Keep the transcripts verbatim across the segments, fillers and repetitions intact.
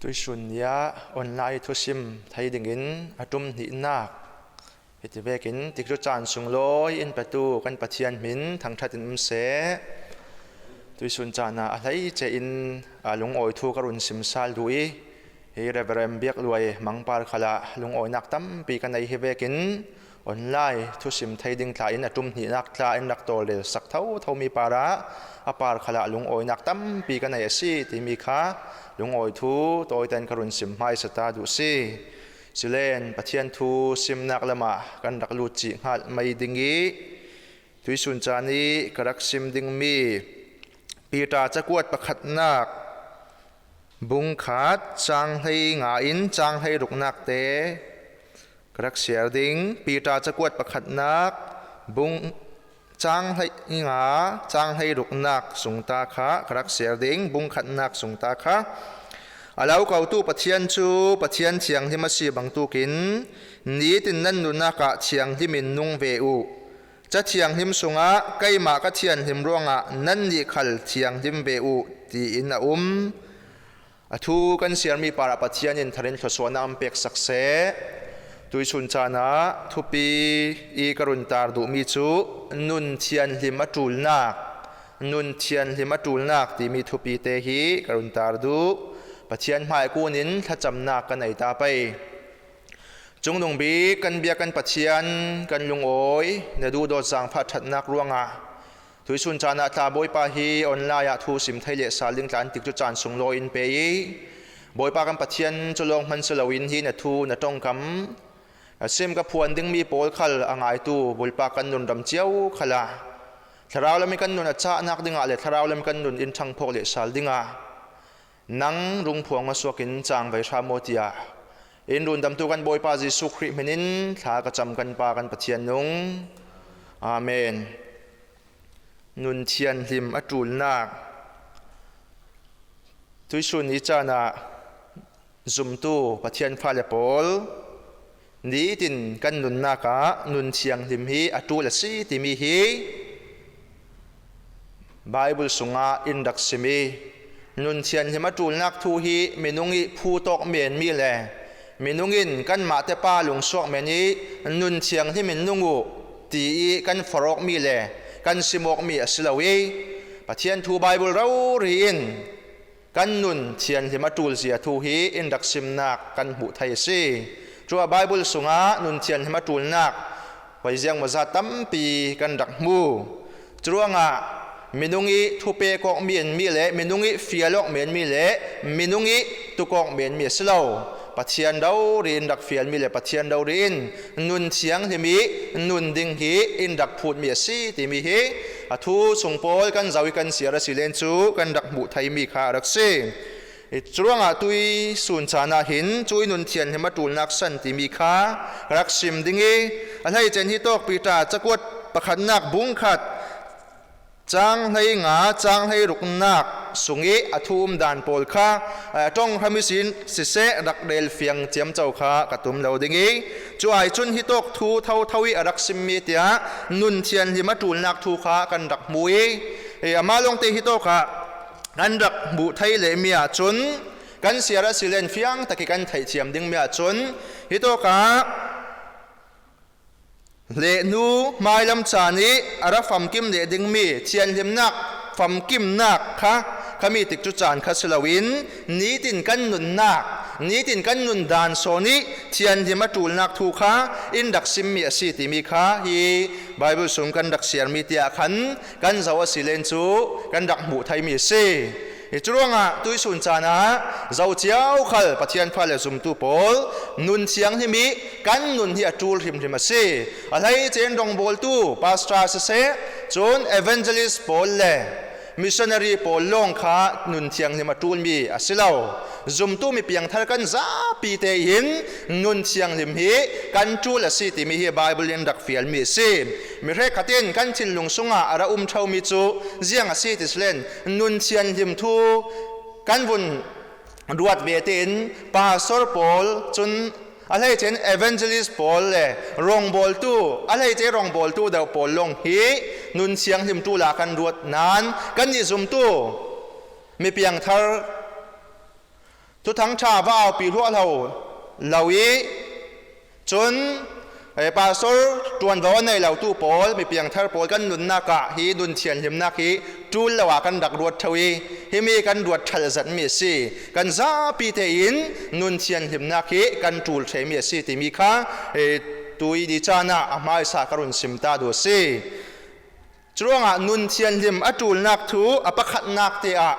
Tuisun ni-a online thusim thei dingin a ṭum hnihnak hiti vekin tikcu caan sunglawi in petu kan Pathian hmin thangṭhat in um seh. Tuisun caan ah a hleice in, a, lungawi thu ka run sim sal duh i, hi Reverend Biak Luai Mangpar khalah lungawinak tampi ka nei hi vekin online thusim thei ding tla in a ṭum hnihnak tla in rak tawlrel sak thotho mi parah a par khalah lungawinak tampi ka nei a si timi kha lungawi thu tawiten ka run sim hmaisa ta duh si. Silen Pathian thu simnak lamah kan rak lut cih hngal mai ding i, tuisun caan i ka rak sim dingmi Peter cakuat pakhatnak bung khat cang hlei nga in cang hlei ruknak te ka rak siar ding. Peter cakuat pakhatnak bung cang hlei nga cang hlei ruknak sungta kha ka rak siar ding. Bung khatnak sungta kha, a lo kotu Pathian cu Pathian thianghlim a si bangtukin nitin nan nunnak ah thianghlim in nung ve uh. Ca thianghlim sungah keimah ka thianghlim ruangah nannih khal thianghlim ve uh, tiin a um. A thu kan siarmi parah Pathian in thar in thluasuahnak an pek sak seh. Tuisun caan ah thupi i ka run tar duhmi cu nun thianghlim a ṭulnak, nun thianghlim a ṭulnak timi thupi te hi ka run tar duh. Pathian hmai kun in thlacamnak ka nei ta pei. Cungnung bik kan bia kan Pathian kan lungawi na duhdawt zaangfah ṭhatnak ruangah tuisun caan ah tla Bawipa hi online ah thu sim thei leh sal ding tla in tikcu caan sunglawi in pe i, Bawipa kan Pathian cu lawng hman si loin hi na thu na ṭongkam a sim ka phuan dingmi pawl khal a ngaitu bulpak kan nun ram cio khalah thlarau lam i kan nun a cahnak dingah le thlarau lam i kan nun in ṭhangphawk leh sal dingah nang rungphuang a suak in cang ve hram maw tiah in rundamtu kan Bawipa Jesuh Khrih hmin in thla ka cam kan Pa kan Pathian nung. Amen. Nun thianghlim a ṭulnak. Tuisun ni caan ah zumtu Pathian fale pawl nitin kan nunnak ah nun thianghlim hi a ṭul a si timi hi Baibal sungah in rak sim i, nun thianghlim a ṭulnak thu hi minung i phu tawk menmi le minung in kanmah te pa lungsuak men i nun thianghlim in nung uh ti i kan forh awkmi le kan sim awkmi a si lo i, Pathian thu Baibal rori in kan nun thianghlim a ṭulzia thu hi in rak simnak kan hmuh thei a si. Cuah Baibal sungah nun thianghlim a ṭulnak huaiziang maw zat tampi kan rak hmu. Curuangah minung i thupek awk menmi le minung i fial awk menmi le minung i tuk awk menmi a si lo. Pathian rori in rak fialmi le Pathian rori in nun thianghlim i nun ding hi in rak phutmi a si timi hi a thu sung pawl kan zoh i kan siar a si len cu kan rak hmuh theimi kha a rak si. Curuangah tuisun caan ah hin cui nun thianghlim a ṭulnak san timi kha ka rak sim ding i, a hleice in hi tawk Peter cakuat pakhatnak bung khat cang hlei nga cang hlei ruknak sung i a thu um dan pawl kha, eh, ṭong hram i sin siseh rak rel fiang ciamco kha ka tum lo ding i, cu ai cun hi tawk thu thotho i a rak simmi tiah nun thianghlim a ṭulnak thu kha kan rak hmu i, eh, amah lawngte hi tawk ah kan rak hmuh thei lehmi ahcun kan siar a si len fiang tak i kan theihthiam dingmi ahcun hi tawk ah Hlehnu hmailam caan i a ra famkim leh dingmi thianhlimnak famkimnak kha khami tikcu caan kha si loin nitin kan nunnak, nitin kan nun dan sawn i thianhlim a ṭulnak thu kha in rak simmi a si timi kha hi Baibal sung kan rak siarmi tiah khan kan zoh a si len cu kan rak hmuh theimi a si. Hi curuangah tuisun caan ah zoh cio khal Pathian fale zumtu pawl nun thianghlim i kan nun hi a ṭul hrimhrim a si. A hleice in rawngbawltu pastor siseh, cun evangelist pawl le missionary pawl lawng kha nun thianghlim a ṭulmi a si lo. Zumtu mi piangthar kan zapi tein nun thianghlim hi kan ṭul a si timi hi Baibal in rak fialmi a si. Mi hrekkhat in kan thinlung sungah a ra um ṭhomi cu ziang a si ti si len nun thianghlim thu kan vun ruat ve tein pastor pawl cun a hleice in evangelist pawl le rawngbawltu, a hleice rawngbawltu deuh pawl lawng hi nun thianghlim ṭul ah kan ruat nain kannih zumtu mi piangthar Thuthang ṭha va aupi hluahhlo lo i, cun, eh, pastor ṭuanvo a nei lotu pawl, mi piangthar pawl kan nunnak ah hi nun thianhlimnak hi ṭul lo ah kan rak ruat ṭheu i, himi kan ruat ṭhal zetmi a si. Kan zapi tein nun thianhlimnak hi kan ṭul ṭhemi a si timi kha, eh, tui ni caan ah a hmaisa ka run sim ta duh a si. Curuangah nun thianhlim a ṭulnak thu a pakhatnak te ah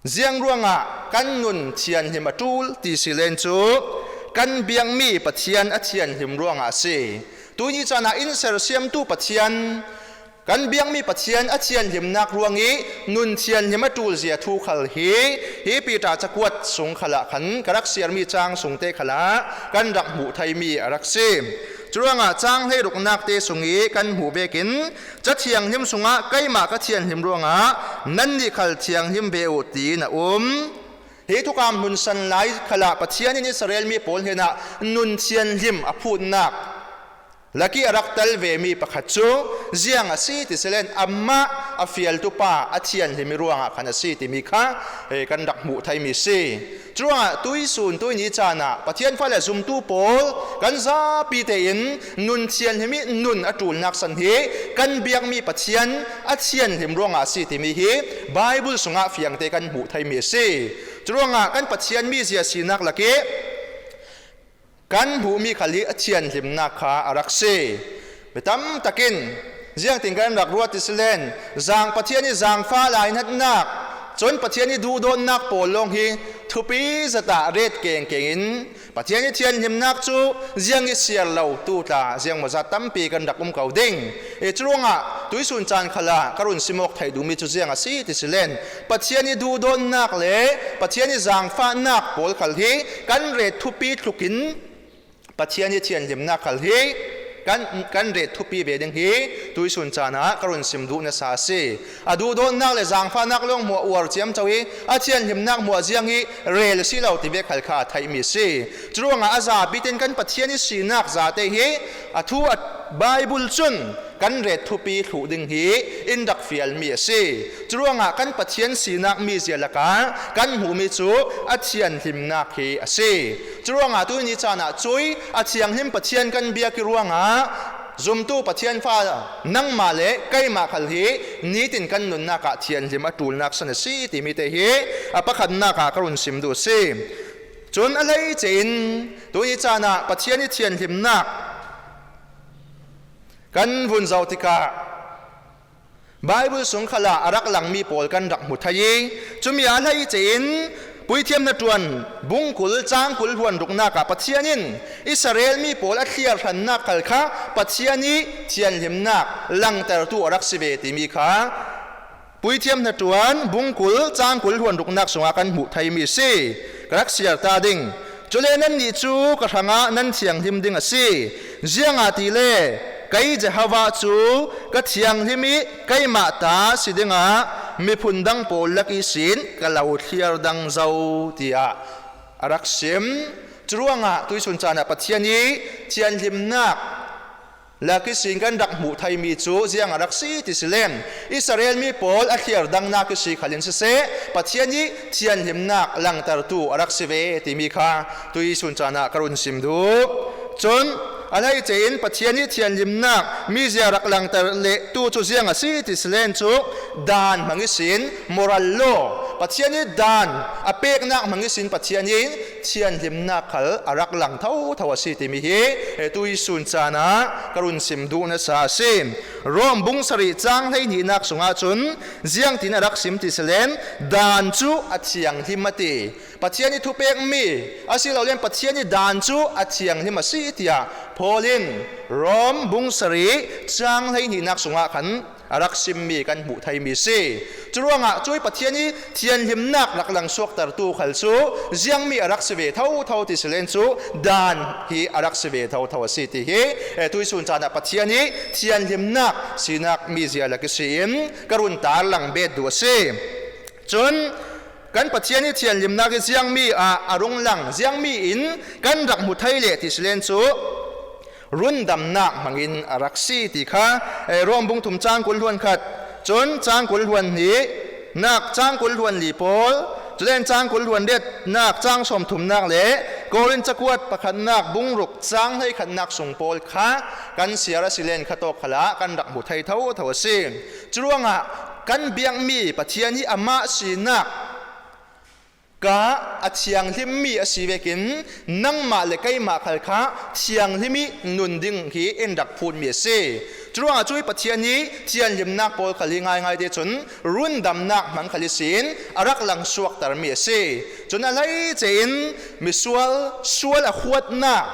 ziang ruangah kan nun thianhlim a ṭul ti si len cu kan biakmi Pathian a thianhlim ruangah a si. Tui ni caan ah in sersiamtu Pathian, kan biakmi Pathian a thianhlimnak ruang i nun thianhlim a ṭul zia thu khal hi, hi Piter cakuat sung khalah khan ka rak siarmi cang sung te khalah kan rak hmuh theimi a rak si. Curuangah cang hleiruknak te sung i kan hmuh vekin, Ca thianghlim sungah keimah ka thianhlim ruangah nannih khal thianghlim ve uh, tiin a um. Hi thukam hmunsan lai khalah Pathian in Israel mi pawl hnenah nun thianhlim a phutnak lakih a rak tel vemi pakhat cu ziang a si ti si len, amah a fialtu pa a thianhlim i ruangah khan a si timi kha, eh, kan rak hmuh theimi si. Curuangah tuisun tui ni caan ah Pathian fale zumtu pawl kan zapi tein nun thianhlim i nun a ṭulnak san hi kan biakmi Pathian a thianhlim ruangah a si timi hi Baibal sungah fiangte kan hmuh theimi a si. Curuangah kan Pathian mizia sinak lakih kan hmuhmi khal hi a thianhlimnak kha a rak si. Mi tam takin ziangtin kan rak ruat ti si len, zang Pathian i zangfah lainatnak, cun Pathian i duhdawtnak pawl lawng hi thupi zat ah ret kengkeng in Pathian i thianhlimnak cu ziang i siar lo tu tla ziangmawzat tampi kan rak um ko ding. I curuangah tuisun caan khalah ka run simawk theih duhmi cu ziang a si ti si len, Pathian i duhdawtnak le Pathian i zangfahnak pawl khal hi kan ret thupi tlukin Pathian i thianhlimnak khal hi kan, kan ret thupi ve ding hi tuisun caan ah ka run sim duh nasa a si. A duhdawtnak le zangfahnak lawng hmuah uar ciamco i a thianhlimnak hmuah ziang i rel a si lo ti ve khal kha a theihmi a si. Curuangah a zapi tein kan Pathian i sinak zate hi a thu a Baibal cun kan ret thupi thluh ding hi in rak fialmi a si. Curuangah kan Pathian sinak mizia lakah kan hmuhmi cu a thianhlimnak hi a si. Curuangah tui ni caan ah cui a thianghlim Pathian kan biak i ruangah zumtu Pathian fa nangmah le keimah khal hi nitin kan nunnak ah thianhlim a ṭulnak san a si timi te hi a pakhatnak ah ka run sim duh a si. Cun a hleice in tui ni caan ah Pathian i thianhlimnak kan vun zoh tikah Baibal sung khalah a rak langmi pawl kan rak hmu thei i, cumi ah a hleice in Puithiam Hnaṭuan bung kul cang kul hluan ruknak ah Pathian in Israel mi pawl a thliarhrannak khal kha Pathian i thianhlimnak langtertu a rak si ve timi kha Puithiam Hnaṭuan bung kul cang kul hluan ruknak sungah kan hmuh theimi a si. Ka rak siar ta ding. Cule nannih cu ka hrangah nan thianghlim ding a si. Ziangahtile kei Jehovah cu ka thianghlim i keimah ta si dingah miphun dang pawl lak ihsin ka lo thliar dang zo, tiah a rak sim. Curuangah tuisun caan ah Pathian i thianhlimnak lak ihsin kan rak hmuh theimi cu ziang a rak si ti si len, Israel mi pawl a thliar dangnak ihsi khalin siseh, Pathian i thianhlimnak langtertu a rak si ve timi kha tuisun caan ah ka run sim duh. Cun a hleice in Pathian i thianhlimnak mizia rak langter lehtu cu ziang a si ti si len cu, dan hmang ihsin, moral law, Pathian i dan a peknak hmang ihsin Pathian in thianhlimnak khal a rak lang thotho a si timi hi, eh, tuisun caan ah ka run sim duh nasa a si. Rom bung sarih cang hleihnihnak sungah cun ziangtin a rak sim ti si len, dan cu a thianghlim a ti. Pathian i thupekmi a si lo len Pathian i dan cu a thianghlim a si tiah Paul in Rom bung sarih cang hleihnihnak sungah khan a rak simmi kan hmuh theimi si. Curuangah cui Pathian i thianhlimnak rak langsuaktertu khal cu ziangmi a rak si ve thotho ti si len cu dan hi a rak si ve thotho a si ti hi, eh, tuisun caan ah Pathian i thianhlimnak sinak mizia lak ihsi in ka run tarlang bet duh a si. Cun kan Pathian i thianhlimnak i ziangmi ah a rung lang, ziangmi in kan rak hmu thei leh ti si len cu rundamnak hmangin a rak si ti kha, eh, Rom bung thum cang kul hluan khat, cun cang kul hluan hnih nak cang kul hluan li pawl, Culen cang kul luan riatnak, cang sawmthumnak le Korin cakuat pakhatnak, bung ruk, cang hleikhatnak sung pawl kha kan siar a si len kha tawk khalah kan rak hmu thei thotho a si. Curuangah kan biakmi Pathian hi amah sinak ka a thianghlimmi a si vekin nangmah le keimah khal kha thianghlim ih nun ding hi in rak phutmi a si. Curuangah cuih Pathian ih thianhlimnak pawl khal hi ngaingai te cun rundamnak hmang khal ihsin a rak langsuaktermi a si. Cun a hleice in misual sual a khuatnak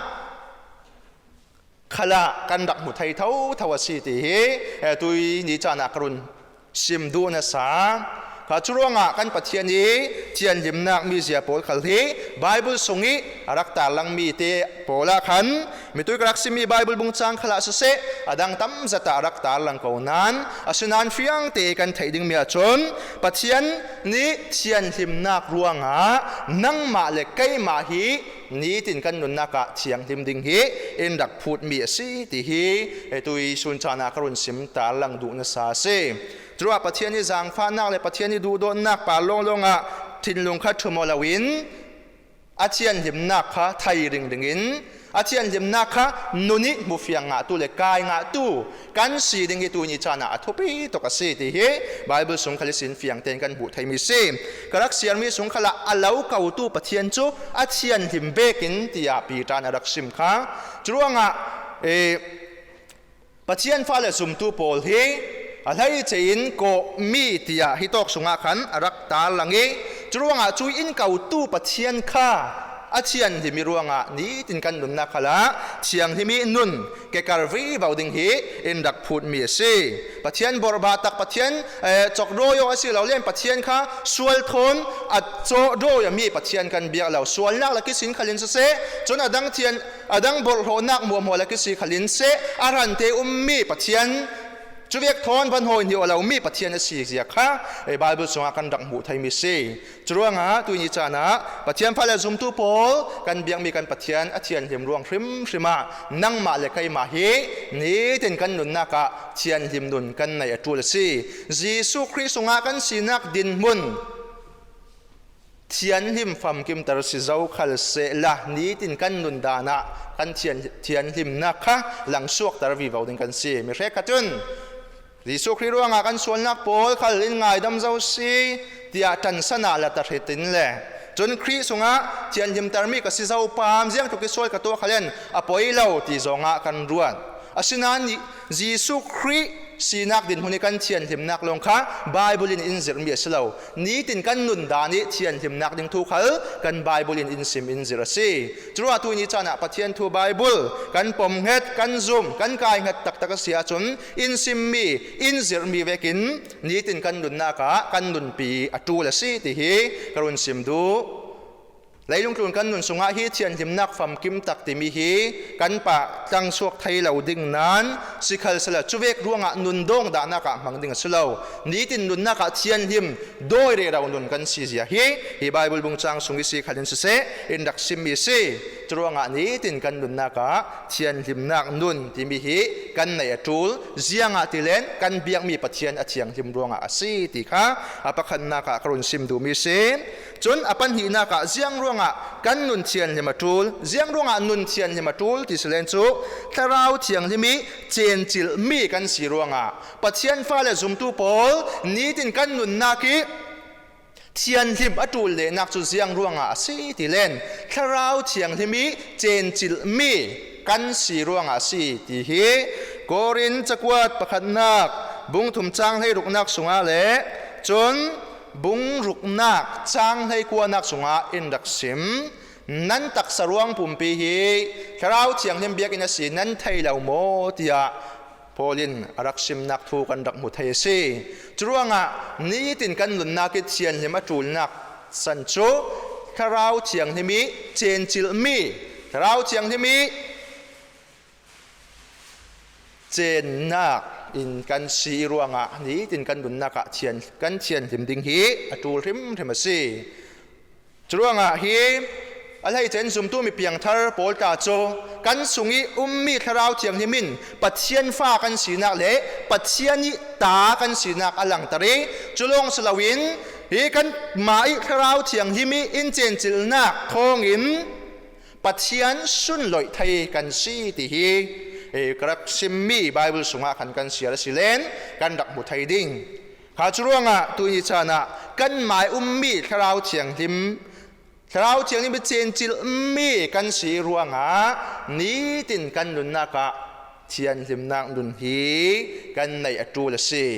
khalah kan rak hmu thei thotho a si ti hi, eh, tui ni caan ah ka run sim duh nasa. Kha curuangah kan Pathian ih thianhlimnak mizia pawl khal hi Baibal sungih a rak tarlangmi te pawl ah khan mitui ka rak simmi Baibal bung cang khalah siseh, a dang tamzat ah a rak tarlang ko nain, asinain fiang te kan theih dingmi ahcun Pathian nih thianhlimnak ruangah nangmah le keimah hi nitin kan nunnak ah thianghlim ding hi in rak phutmi a si ti hi, eh, tui sun caan ah ka run sim tarlang duh nasa a si. Curuah Pathian ih zaangfahnak le Pathian ih duhdawtnak par lawnglawng ah thinlung kha ṭhum aw loin a thianhlimnak kha thei ringring in a thianhlimnak kha nun ih hmufiang ngahtu le kai ngahtu kan si ding hi tui ni caan ah a thupi tuk a si ti hi Baibal sung khal ihsin fiang tein kan hmuh theimi si. Ka rak siarmi sung khalah a lo kotu Pathian cu a thianhlim bekin tiah Piter in a rak sim kha. Curuangah, eh, Pathian fale zumtu pawl hi a hleice in kawhmi tiah hitawk sungah khan a rak tarlang ih, curuangah cuih in kotu Pathian kha a thianhlim ih ruangah nitin kan nunnak khalah thianghlim ih nun kekar vivo ding hi in rak phutmi a si. Pathian borhbah tak, Pathian, eh, cawkdawi aw a si lo len Pathian kha sual thawn a cawkdawi a mi Pathian kan biak lo. Sualnak lak ihsin khalin siseh, cun a dang thian, a dang borhhlawhnak hmuahhmuah lak ihsi khalin seh, a hrante ummi Pathian cuvek thawn van hawi hnih aw lomi Pathian a si zia kha, eh, Baibal sungah kan rak hmuh theimi si. Curuangah tui ni caan ah Pathian fale zumtu pawl kan biakmi kan Pathian a thianhlim ruang hrimhrim ah nangmah le keimah hi nitin kan nunnak ah thianhlim nun kan neih a ṭul a si. Jesuh Khrih sungah kan sinak dinhmun thianhlim famkimter si zo khal sehla nitin kan nun dan ah kan thian-, thianhlimnak kha langsuakter vivo ding kan si. Mi hrekkhat cun Jesuh Khrih ruangah kan sualnak pawl khal in ngaidam zo si, tiah ṭansan ah la tahrit in le cun Khrih sungah thianhlimtermi ka si zo pam, ziangtluk ih sual ka tuah khal in a poi lo ti zongah kan ruat. Asinain Jesuh Khrih sinak dinhmun ih kan thianhlimnak lawng kha Baibal in in zirhmi a si lo. Nitin kan nun dan ih thianhlimnak ding thu khal kan Baibal in in sim in zirh a si. Curuah tui ni caan ah Pathian thu Baibal kan pomhnget, kan zum, kan kaihnget taktak a si ahcun in simmi, in zirhmi vekin nitin kan nunnak ah kan nunpi a ṭul a si ti hi ka run sim duh. Leilung tlun kan nun sungah hi thianhlimnak famkim tak timi hi kan pah tlangsuak thei lo ding nain, sikhalsehla cuvek ruangah nun dawng dahnak ah hmang ding a si lo. Nitin nunnak ah thianhlim dawi rero nun kan si zia hi, hi Baibal bung cang sung ih si khalin siseh, in rak simmi si. Curuangah nitin kan nunnak ah thianhlimnak nun timi hi kan neih a ṭul, ziangah tilen kan biakmi Pathian a thianghlim ruangah a si ti kha a pakhatnak ah ka run sim duhmi si. Cun a pahnihnak ah ziang ruangah kan nun thianhlim a ṭul, ziang ruangah nun thianhlim a ṭul ti si len cu Thlarau Thianghlim ih cencilhmi kan si ruangah Pathian fale zumtu pawl nitin kan nunnak ih thianhlim a ṭul lehnak cu ziang ruangah a si ti len Thlarau Thianghlim ih cencilhmi kan si ruangah a si ti hi Korin cakuat pakhatnak bung thum cang hleiruknak sungah le cun bung ruknak cang hleikuanak sungah in rak sim. Nan taksa ruang pumpi hi Thlarau Thianghlim biakinn a si nan thei lo maw tiah Paul in a rak simnak thu kan rak hmu thei a si. Curuangah nitin kan nunnak ih thianhlim a ṭulnak san cu Thlarau Thianghlim ih cencilhmi, Thlarau Thianghlim ih cennak in kan si ih ruangah nitin kan nunnak ah thian, kan thianhlim ding hi a ṭul hrimhrim a si. Curuangah hi a hleice in zumtu mi piangthar pawl tla cu kan sung ih ummi Thlarau Thianghlim in Pathian fa kan sinak le Pathian ih ta kan sinak a langter ih, cu lawng si loin Hi kanmah i Thlarau Thianghlim i in cencilhnak thawngin Pathian sunloih thei kan si ti hi, eh, ka rak simmi Bible sungah khan kan siar a si len kan rak hmu thei ding. Kha cu ruangah tuini caan ah kanmah i ummi Thlarau Thianghlim, Thlarau Thianghlim i cencilhmi kan si ruangah nitin kan nunnak ah thianhlimnak nun hi kan neih a ṭul a si.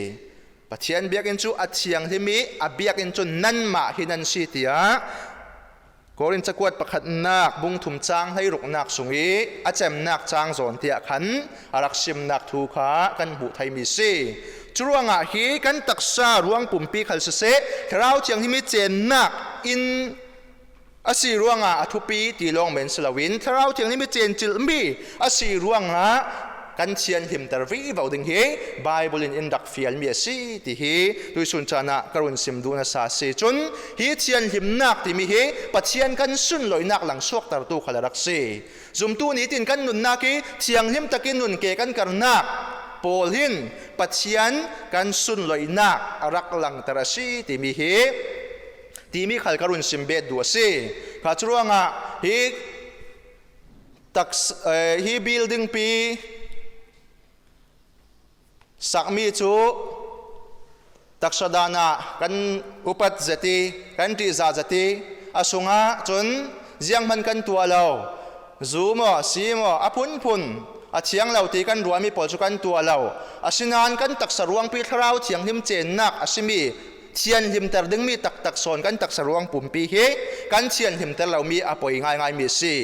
Pathian biakinn cu a thianghlim i a biakinn cu nanmah hi nan si, tiah Korin cakuat pakhatnak bung thum cang hleiruknak sung i a cemnak cang zawn tiah khan a rak simnak thu kha kan hmuh theimi si. Curuangah hi kan taksa ruang pumpi khal siseh, Thlarau Thianghlim i cennak in a si ruangah a thupi ti lawng men si loin, Thlarau Thianghlim i cencilhmi a si ruangah kan thianhlimter vivo ding hi Bible in in rak fialmi a si ti hi tuisun caan ah ka run sim duh nasa a si. Cun hi thianhlimnak timi hi Pathian kan sunloihnak langsuaktertu khal a rak si. Zumtu nitin kan nunnak i thianghlim takin nun ke kan karnak pawl hin Pathian kan sunloihnak a rak langter a si timi hi, timi khal ka run sim bet duh a si. Kha curuangah hi taks-, eh, hi building pi sakmi cu taksa dan ah kan upat zet i kan ṭihzah zet i a sungah cun zianghman kan tuah lo, zu maw, si maw, a phunphun a thiang lo ti kan ruahmi pawl cu kan tuah lo. Asinain kan taksa ruangpi Thlarau Thianghlim cennak a simi thianhlimter dingmi taktak sawn kan taksa ruang pumpi hi kan thianhlimter lomi a poi ngaingaimi a si.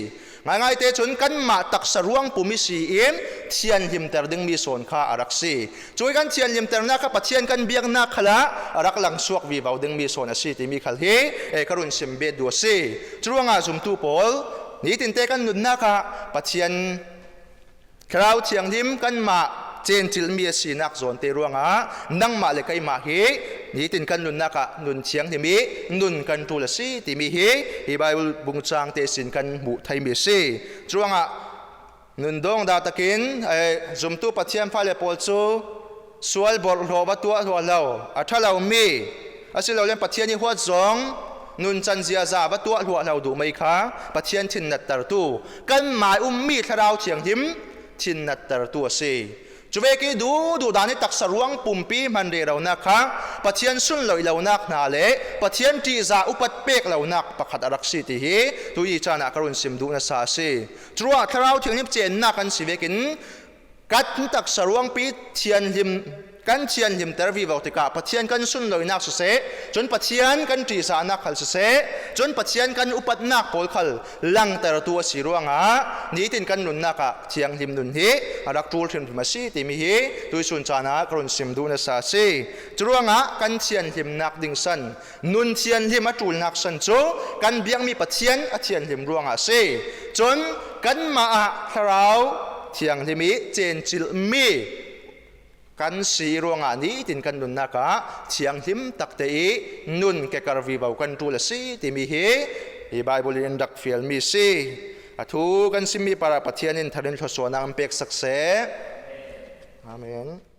Ngaingai te cun kanmah taksa ruang pum i si in thianhlimter dingmi sawn kha a rak si. Cui kan thianhlimternak kha Pathian kan biaknak khalah a rak langsuak vivo dingmi sawn a si timi khal hi, eh, ka run sim bet duh a si. Curuangah zumtu pawl, nitin te kan nunnak ah Pathian Thlarau Thianghlim kanmah cencilhmi a sinak zawn te ruangah nangmah le keimah hi nitin kan nunnak ah nun thianghlim i nun kan ṭul a si timi hi hi Bible bungcang te sin kan hmuh theimi a si. Curuangah nun dawngdah takin, eh, zumtu Pathian fale pawl cu sual borhhlawh va tuah hluahhlo, a ṭha lomi, asilole Pathian i huat zong nuncan ziaza va tuah hluahhlo duh mei kha Pathian thinnattertu, kanmah i ummi Thlarau Thianghlim thinnattertu a si. Cuvek i duhduh dan i taksa ruang pumpi hman reronak kha Pathian sunloih lonak hna le Pathian ṭihzah upat pek lonak pakhat a rak si ti hi tui caan ah ka run sim duh nasa a si. Curuah Thlarau Thianghlim cennak kan si vekin kan taksa ruangpi thianhlim, kan thianhlimter vivo tikah Pathian kan sunloihnak siseh, cun Pathian kan ṭihzahnak khal siseh, cun Pathian kan upatnak pawl khal langtertu a si ruangah nitin kan nunnak ah thianghlim nun hi a rak ṭul hrimhrim a si timi hi tuisun caan ah ka run sim duh nasa a si. Curuangah kan thianhlimnak ding san nun thianhlim a ṭulnak san cu kan biakmi Pathian a thianhlim ruangah a si. Cun kanmah ah Thlarau Thianghlim i cencilhmi kan si ruangah nitin kan nunnak ah thianghlim takte i nun kekar vivo kan ṭul a si timi hi hi Bible in in rak fialmi si. A thu kan simmi parah Pathian in thar in thluasuahnak in peksak seh. Amen.